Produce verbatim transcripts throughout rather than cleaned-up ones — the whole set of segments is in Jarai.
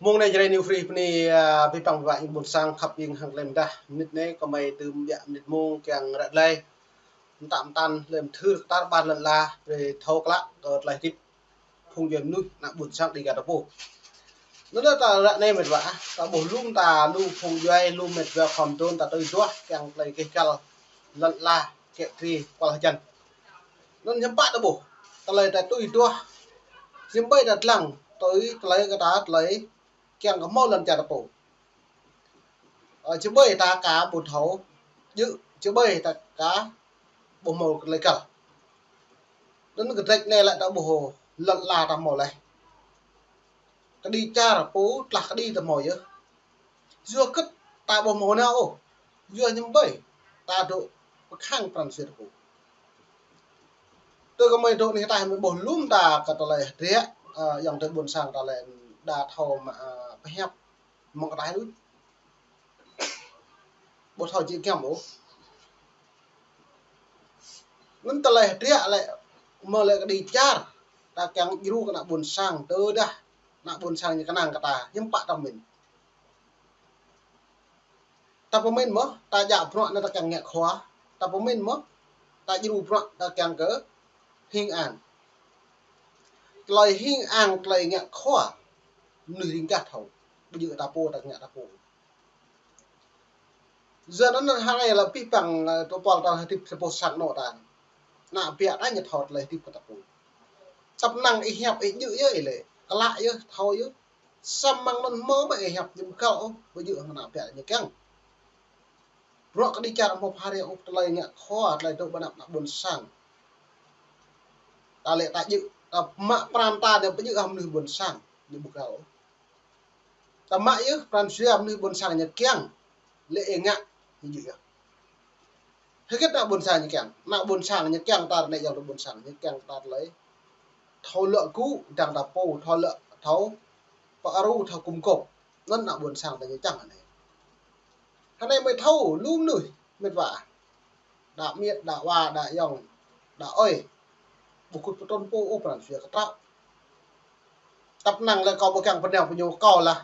Mông anai Jrai New Free bơni, a, abih bang ƀing ƀuôn sang khăp ƀing hăng tơlơi mơdah. Mơnit anai kơmơi tŭ ƀiă mơnit mông kiăng ră lĕ. Mơtam mơtam lĕ mơthưr kơ tar ƀar lŏn ala, brơi thâo klă kơ tơlơi hơdip phung djuai mơnuih ană ƀuôn sang Dêga ta pô. Anŭn ta ră anai mĕt wa, ta ƀuh lŏm ta lu phung djuai, lu mĕt wa khŏm dŏ ta tui duah kiăng tơlơi keh kăl lŏn ala, kĕ tri kual hơjăn. Anŭn hiư̆m pă ta ƀuh, tơlơi ta tui duah, hiư̆m ƀơi ta lăng, tui tơlơi kơ ta tơlơi kiăng kơ hmâo lŏn čar ta pô. Ơ, či ƀơi ta ka ƀu thâo djơ̆, či ƀơi ta ka ƀu hmâo tơlơi kăl. Anŭn kơdrĕč anai lĕ ta ƀuh lŏn ala ta hmâo laih. Kơđi čar pô tlah kơđi ta hmâo yơh. Yua hơget ta ƀu hmâo nao ôh. Yua hiư̆m ƀơi ta dŏ pơkhăng pran jua ta pô. Tui kơmơi dŏ anih ataih mơi ƀuh lŏm ta kơ tơlơi hơdră, a, ayŏng adơi ƀuôn sang ta lĕ đa thâo mă, a, pơhiăp mơ̆ng ataih đôč. Ƀu thâo jĕ giăm ôh. Anŭn tơlơi hơdră lĕ, mơ̆ lĕ kơđi čar, ta kiăng djru kơ ană ƀuôn sang, tơdah ană ƀuôn sang ñu kơnang kơ ta, hiư̆m pă ta pơmĭn. Ta pơmĭn mơ̆, ta djă bruă anai ta kiăng ngă khua. Ta pơmĭn mơ̆, ta djru bruă ta kiăng kơ hing ang. Tơlơi hing ang, tơlơi ngă khua, mơnuih ring gah thâo. Ƀu djơ̆ ta pô, ta ngă ta pô. Yua anŭn hrơi lĕ abih bang, ơ, tơpul ta hơdip ta pô sang anŏ ta. Ană ƀiă ta ñu thâo tơlơi hơdip kơ ta pô. Tơpă năng ih hiăp ih djơ̆ yơh ih lĕ. Klă yơh, thâo yơh. Samơ̆ mơ̆ng anŭn hmâo mơ̆ ih hiăp ñu ƀu kăl ôh, ƀu djơ̆ hăng ană ƀiă ñu kiăng. Bruă kơđi čar hmâo phara ôh, tơlơi ngă khua, tơlơi dŏ ƀơi anăp ană ƀuôn sang. Ta lĕ ta djơ̆, ta mă pran ta anai ƀu djơ̆ hăng mơnuih ƀuôn sang, ñu ƀu kăl ôh. Ta mă yơh pran jua mơnuih ƀuôn sang ñu kiăng, lĕ ih ngă, ñu djơ̆ yơh. Hơget ană ƀuôn sang ñu kiăng? Ană ƀuôn sang ñu kiăng ta anai ayŏng adơi ƀuôn sang, ñu kiăng ta tơlơi thâo luă gŭ, dăng ta pô, thâo luă, thâo pơrŭ, thâo gum gôp. Anŭn ană ƀuôn sang ta ñu čang anai. Hơnai mơi thâo lu mơnuih, mĕt wa. Đa amiêt, đa wa, đa ayŏng, đa ơi. Ƀu kŭt pơtrŭn pô ôh pran jua kơtraŏ. Tơpă năng lĕ kâo ƀu kiăng pơnao pơ ñu, kâo lah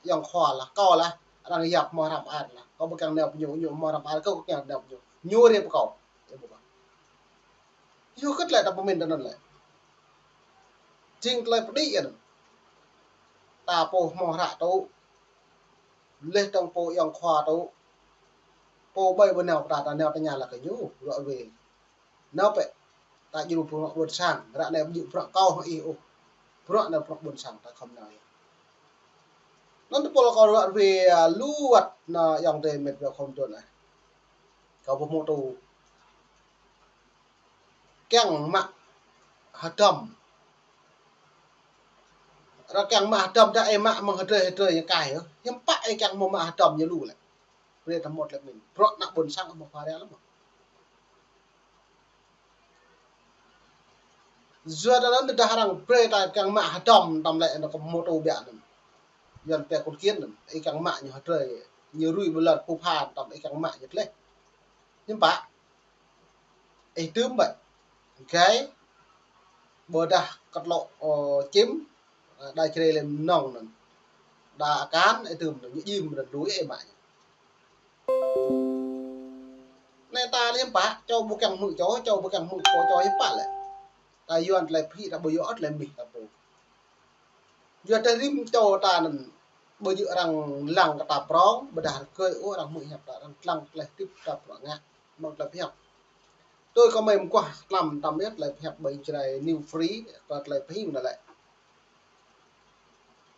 ayŏng khua lah, kâo lah arăng yap hmâo hră ar lah. Kâo ƀu kiăng nao pơ ñu, ñu hmâo hră ar, kâo ƀu kiăng nao pơ ñu. Ñu rai pơ kâo. Yua hơget lĕ ta pơmĭn tui anŭn lĕ. Jing tơlơi pơđĭ anŭn. Ta pô hmâo hră tŭ. Laih dơ̆ng pô ayŏng khua tŭ. Pô ƀơi ƀu nao pơ ta, ta nao tơña lah kơ ñu, ră ruai. Nao pĕ, ta djru bruă ƀuôn sang, ră anai ƀu djơ̆ bruă kâo hăng ih ôh. Bruă anai bruă ƀuôn sang ta khŏm nao yơh. Anŭn tơpul kâo ră ruai, a, lu wơ̆t ană ayŏng adơi mĕt wa khŏm dŏ anai. Kâo ƀu hmâo tŭ. Kiăng mă hơdôm. Ră kiăng mă hơdôm ta ih mă mơ̆ng hơdrơi hơdrơi ñu kai yơh. Hiư̆m pă ih kiăng hmâo mă hơdôm ñu lu lĕ. Brơi ta hmâo tơlơi pơmĭn. Bruă ană ƀuôn sang hmâo phara lăm. Yua ta anŭn tơdah arăng brơi ta kiăng mă hơdôm tơm lĕ anŭn kơ hmâo tŭ biă anŭn. Yuan pĕ kŭn kiên anŭn. Ih kiăng mă ñu hơdrơi. Ñu rui ƀơi lŏn pŭ phan tơm ih kiăng mă ñu tơleh. Hiư̆m pă. Ih dưm ƀă. Gai. Ƀôdah kơtlŏ, ơ, čim, ơ, đa Jrai lĕ mơnơ̆ng anŭn. Đa akan, ih dưm anŭn, ñu djim anŭn, lui ih mă ñu. Anai ta lĕ hiư̆m pă, čô ƀu kiăng hmư̆ čô, čô ƀu kiăng hmư̆ pô, čô hiư̆m pă lĕ. Ta Yuan tơlơi pơhĭ, ta ƀu yua ôh tơlơi mih ta pô. Yua tơlơi rĭm čô ta anŭn, ƀu djơ̆ arăng lăng kơ ta prŏng, ƀôdah rơgơi ôh arăng hmư̆ hiăp ta, arăng lăng tơlơi hơdip ta prŏng ngă. Mơ̆ng tơlơi pơhiăp. Tui kơ mơi mơguah tlam tơm yơh tơlơi pơhiăp ƀơi Jrai New Free, kơ tơlơi pơhing anŭn lĕ.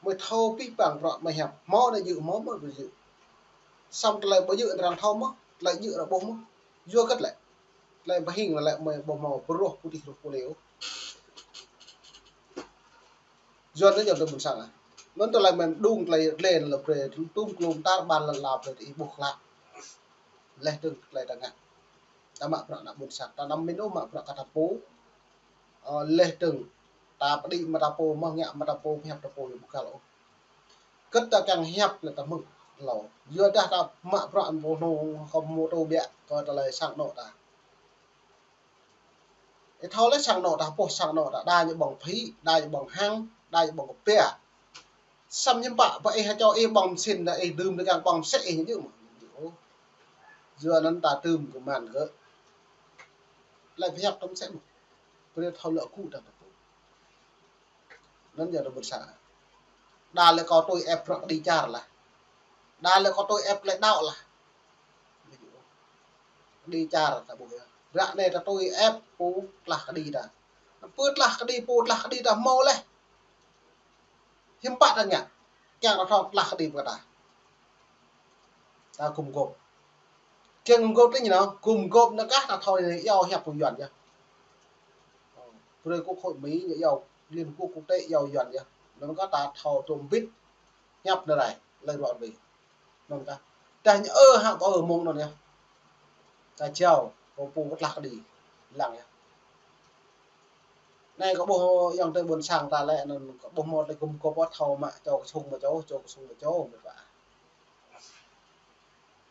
Mơi thâo abih bang bruă mơi hiăp, hmâo anai djơ̆, hmâo mơi ƀu djơ̆. Samơ̆ tơlơi ƀu djơ̆ arăng thâo mơ̆, tơlơi djơ̆ arăng ƀuh mơ̆. Yua hơget lĕ. Tơlơi pơhing anŭn lĕ mơi ƀu hmâo pơrôh pơtih rôh pô lêo. Yuan anai ayŏng adơi ƀuôn sang ah. Anŭn tơlơi mơi mơđung tơlơi lĕ anŭn lĕ brơi tum klum tar ƀar lŏn ala brơi ih ƀuh klă. Laih dơ̆ng tơlơi ta ngă. Ta mă bruă ană ƀuôn sang. Ta anăm pơmĭn ôh mă bruă kơ ta pô. Ơ, laih dơ̆ng. Ta pơđĭ mă ta pô, mơ̆ ngă mă ta pô, pơhiăp ta pô, ƀu kăl ôh. Hơget ta kiăng hiăp lĕ ta hmư̆ hlâo. Yua dah ta mă bruă anŭn pô hnung, kơ hmâo tŭ biă, kơ tơlơi sang anŏ ta. Ih thâo lĕ sang anŏ ta, pô sang anŏ ta, đa ñu ƀơ̆ng phĭ, đa ñu ƀơ̆ng hăng, đa ñu ƀơ̆ng kơpia. Samơ̆ hiư̆m pă, pơ ih hơčâo ih ƀơ̆ng mơsin, dah ih dưm tơkeng ƀơ̆ng mơsĕ ih ñu djơ̆ mơ̆. Yua anŭn ta dưm kơ mơ̆n kơ. Laĭ pơhiăp tơm mơsĕ mơ̆. Brơi thâo lŏ gŭ ta tơpŭ. Anŭn yơh tơ ƀôn sang. Đa lĕ kâo tui ĕp prăk kơđi čar lah. Đa lĕ kâo tui ĕp lĕ đaŏ lah. Kơđi čar ta ƀuh yơh. Ră anai ta tui ĕp pô tlaih kơđi ta. Pô tlaih kơđi, pô tlaih kơđi ta hmâo laih. Hiư̆m pă ta ngă, kiăng ta thâo tlaih kơđi pơ ta. Ta gum gôp. Kiăng gum gôp tơ ñu nao, gum gôp nao kah ta thâo ñu iâu hiăp pô Yuan yơh. Brơi quốc hội Mỹ ñu iâu, Liên Quốc quốc tế iâu Yuan yơh. Anŭn kah ta thâo tôm bit hiăp nao rai, lĕ ruă bit. Anŭn kah. Tơdah ñu ơ hă ƀơ mơ̆ng anŭn yơh. Ta jao, pô pô tlaih kơđi, lăng yơh. Anai kâo ƀuh ayŏng adơi ƀôn sang ta lĕ, anŭn kâo ƀuh mơ̆ lĕ gum gôp thâo mă čô kơsŭng mă čô, čô kơsŭng mă čô, mơ̆ ƀă.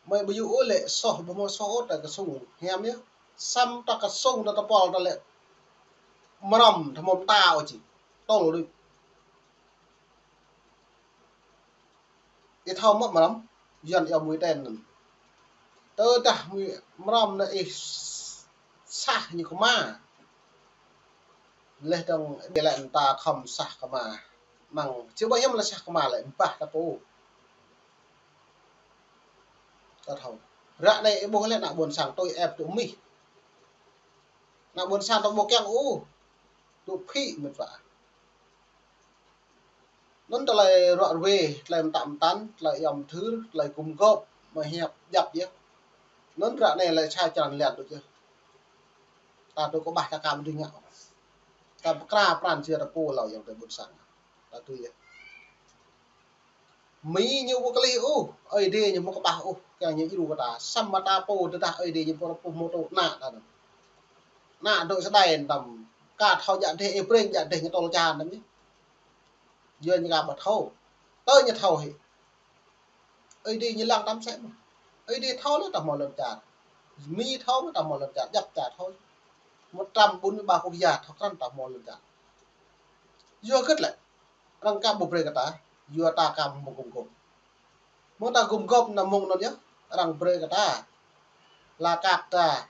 Mơi ƀu yua ôh lĕ soh, ƀuh mơ̆ soh ôh ta kơsŭng, hiam yơh. Samơ̆ ta kơsŭng ta tơpul ta lĕ mrăm, ta mơ̆ ta ôh či. Tơl đôč. Ih thâo mơ̆ mrăm, Yuan iâu mui ten anŭn. Tơdah mui mrăm anŭn ih sah ñu kơma. Laih dơ̆ng ƀiă lĕ ta khŏm sah kơma. Mơ̆ng, či ƀu hiam lĕ sah kơma lĕ, ƀah ta pô. Ta thâo. Ră anai ih ƀuh lĕ ană ƀôn sang tui ĕp tŭ mih. Ană ƀôn sang ta ƀu kiăng ôh. Tŭ phĭ mĕt wa. Anŭn tơlơi ruă ruê, tơlơi mơtă mơtăn, tơlơi iâu mơthưr, tơlơi gum gôp, mơhiăp djăp yơh. Anŭn ră anai lĕ sa črăn lian đôč yơh. Ta tŭ kơƀah ta kam dưi ngă. Ta pơkra pran jua ta pô hlâo ayŏng adơi ƀôn sang. Ta tui yơh. Mi ñu ƀu kơlih ôh, Ơi Adai ñu ƀu kơƀah ôh, kiăng ñu djru kơ ta. Samơ̆ ta pô tơdah Ơi Adai ñu pô rơpuh mô tô ană ta anŭn. Ană dŏ sơđai tăm, ka thâo djă dêh, ih brơi djă dêh ñu tơl čar anŭn yơh. Yua ñu ka ƀu thâo. Tơ ñu thâo hĭ. Ơi Adai ñu lăng tăm sĕ mơ̆. Ơi Adai thâo lĕ ta hmâo lŏn čar. Mi thâo mơ̆ ta hmâo lŏn čar, djăp čar thâo. Một trăm bốn mươi ba quốc gia thâo krăn ta hmâo lŏn čar. Yua hơget lĕ. Arăng ka ƀu brơi kơ ta, yua ta ka ƀu gum gôp. Mơ̆ng ta gum gôp anŭn mơ̆ng anŭn yơh, arăng brơi kơ ta. Hla kak ta,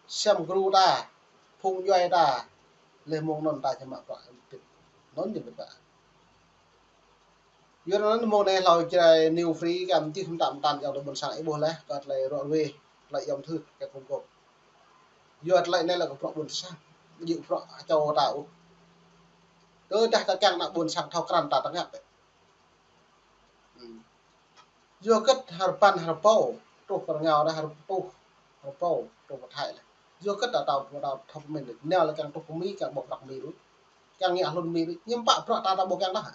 sem gru ta, phung djuai ta, laih mơ̆ng anŭn ta či mă bruă tit. Anŭn ñu ƀu ƀă. Yua anŭn mơ̆ng anai hlâo Jrai New Free kăm čih mơtă mơtăn ayŏng adơi ƀôn sang ih ƀuh laih, kơ tơlơi ruă ruê, tơlơi iâu mơthưr, kơ gum gôp. Yua tơlơi anai lĕ kơ bruă ƀôn sang, ƀu djơ̆ bruă čô ta ôh. Tơdah ta kiăng ană ƀôn sang thâo krăn ta tơngăp. Hmm. Yua hơget hơrbăn hơrbâo, truh pơ rơngiao dah hơr-, truh hơrbâo, truh pơ Thái lĕ. Yua hơget ta tao, ta thâo pơmĭn lĕ, nao lĕ kiăng truh pơ Mi, kiăng ƀơ̆ng prăk Mi đôč. Kiăng ngă hlŭn Mi đôč. Hiư̆m pă bruă ta ta ƀu kiăng dah.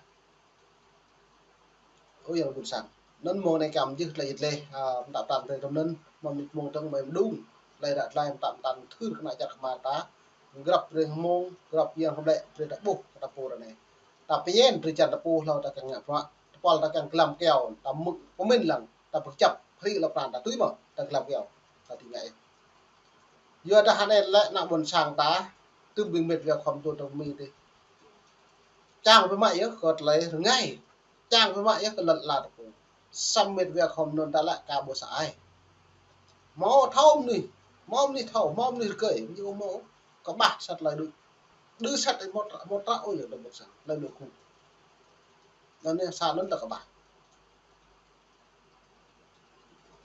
Ơ ayŏng ƀôn sang. Anŭn mơ̆ng anai kăm jih tơlơi jit leh, a, mơtă mơtăn brơi tơm anŭn, mơ̆ng mĭt mơ̆ng tơ̆ng mơ̆ng mơđung. Tơlơi ră tơlơi mơtă mơtăn thưr kơ ană čar kơmar ta. Grăp brơi hmông, grăp yang kơblĕ brơi ta ƀuh kơ ta pô ră anai. Ta pơñen drơi jăn ta pô hlâo ta kiăng ngă bruă. Tơpul ta kiăng glăm kyâo, ta mŭt pơmĭn lăng, ta pơkơjăp, hri lŏ pran ta tui mơ̆, ta glăm kyâo, ta tui ngă yơh. Yua dah anai lĕ ană ƀôn sang ta, tŭm ƀing mĕt wa khŏm dŏ tơ Mi tih. Čang pơmă yơh kơ tơlơi rơngai. Čang pơmă yơh kơ lŏn ala ta pô. Samơ̆ mĕt wa khŏm anŭn ta lĕ ka ƀu sa ai. Hmâo thâo mơnuih, hmâo mơnuih thâo, hmâo mơnuih rơgơi, ñu hmâo kơƀah sa tơlơi đôč. Đơ sat mơta, mơta ôh yơh tơ ƀôn sang, tơlơi đôč khŭ. Anŭn yơh sa anŭn ta kơƀah.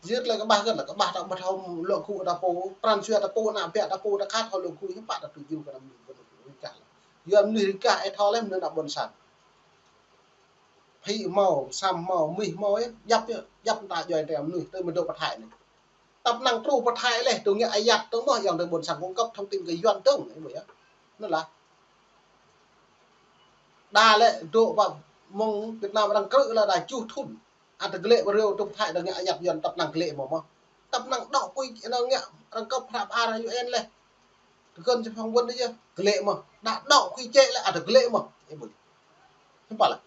Yua tơlơi kơƀah kơ lĕ kơƀah ta ƀu thâo lŏ gŭ ta pô, pran jua ta pô, ană ƀiă ta pô, ta khăt thâo lŏ gŭ, hiư̆m pă ta tui jru kơ ană mơnuih rơgah. Yua mơnuih rơgah ih thâo laih mơnuih ană ƀôn sang. Phĭ hmâo, sem hmâo, mih hmâo yơh, djăp yơh, djăp ta djuai tơm mơnuih, tơl mơ̆ dŏ pơ Thái anai. Tăp năng truh pơ Thái laih, tơl ngă ayăt tơl mơ̆ ayŏng adơi ƀôn sang cung cấp thông tin kơ Yuan dơ̆ng, ih ƀuh yơh. Anŭn lah. Đa lĕ dŏ pơ mơ̆ng Việt Nam arăng krư̆ lĕ đa tơjuh thŭn. Ăt tơglĕ ƀu rơ̆ tŭ pơthai đa ngă ayăt Yuan tăp năng glĕ mơ̆ mơ̆. Tăp năng dŏ pui anŭn ngă arăng kơp hrăp ar U N lĕ. Tơgơ̆n či phỏng vấn đa yơh, glĕ mơ̆. Đa dŏ pui čĕ lĕ ăt tơglĕ mơ̆. Ih ƀuh. Hiư̆m pă lĕ.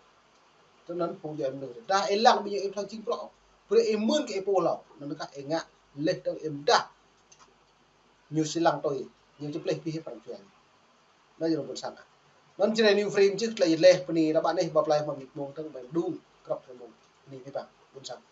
Tui anŭn phung djuai mơnuih. Đa ih lăng ƀing ñu ih thâo jing bruă. Brơi ih mưn kơ ih pô hlâo. Anŭn kah ih ngă laih dơ̆ng ih mơdah. Ñu či lăng tui. Ñu či plih pih pran jua. Anai yơh ƀôn sang. Anŭn jrê New Frame čih tơlơi yơh leh, bơni ră anai ƀă plơi mơ̆ng mông tơ̆ng ƀing đung, krăp tơ̆ng mông. Bơni ƀing ƀă, ƀuôn sang.